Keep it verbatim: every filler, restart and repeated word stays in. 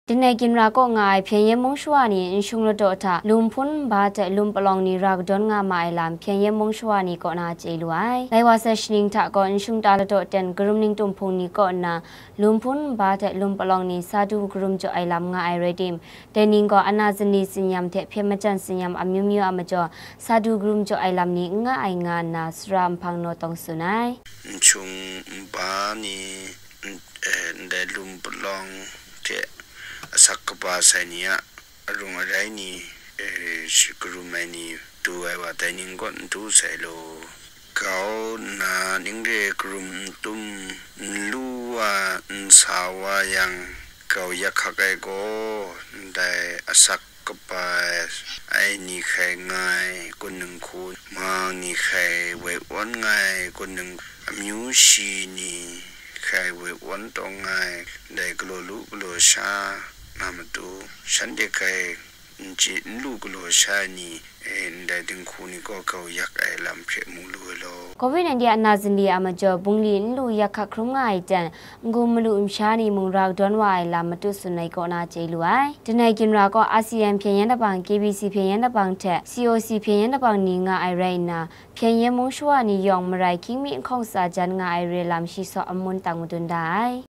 Tinai ginra kaw nga ai Hpyen Yen Mung Shawa ni nshung ladaw hta lum hpun nba hte lum palawng ni ra kadawn nga ma ai lam Hpyen Yen Mung Shawa ni kaw na chye lu ai. Lai wa sai shaning hta gaw nshung ta ladaw ten karum ning tum hpung ni kaw nna lum hpun nba hte lum palawng ni sa du karum jaw ai lam nga ai rai tim, dai ning gaw ana zani tsinyam hte hpyen majan tsinyam amyu myu a majaw sa du karum jaw ai lam ni n nga ai nga nna sara nhpang naw tawng tsun ai. Nshung nba ni, n-, eh, ndai lum palawng hte asak kaba sai ni a arung arai ni, eh, shi-, karum ai ni du ai wa, dai ning gaw n du sai law. Kau nna ning re karum n tum, n lu wa, n sa wa yang, kau yak hkak ai gaw, ndai asak kaba ai ni hkai nga ai kunning hku, mang ni hkai woi awn nga ai kunning, amyu shi ni hkai woi awn tawng nga ai, ndai galaw lu galaw sha na matu, shanhte hkai n chye n lu galaw sha ai ni, e, ndai dinghku ni gaw kau yak ai lam hpe mu lu ai law. Covid nineteen a na zali a majaw, bungli n lu yak hkak hkrum nga ai ten, n-gun malu n sha ni mung ra kadawn wa ai lam matu tsun ai kaw na chye lu ai. Tinai ginra gaw A C N Hpyen Yen Labang, K B C Hpyen Yen Labang hte C O C Hpyen Yen Labang ni nga ai rai nna, Hpyen Yen Mung Shawa ni yawng marai hkying mi nhkawng tsa jan nga ai re lam shi saw amun tang madun da ai.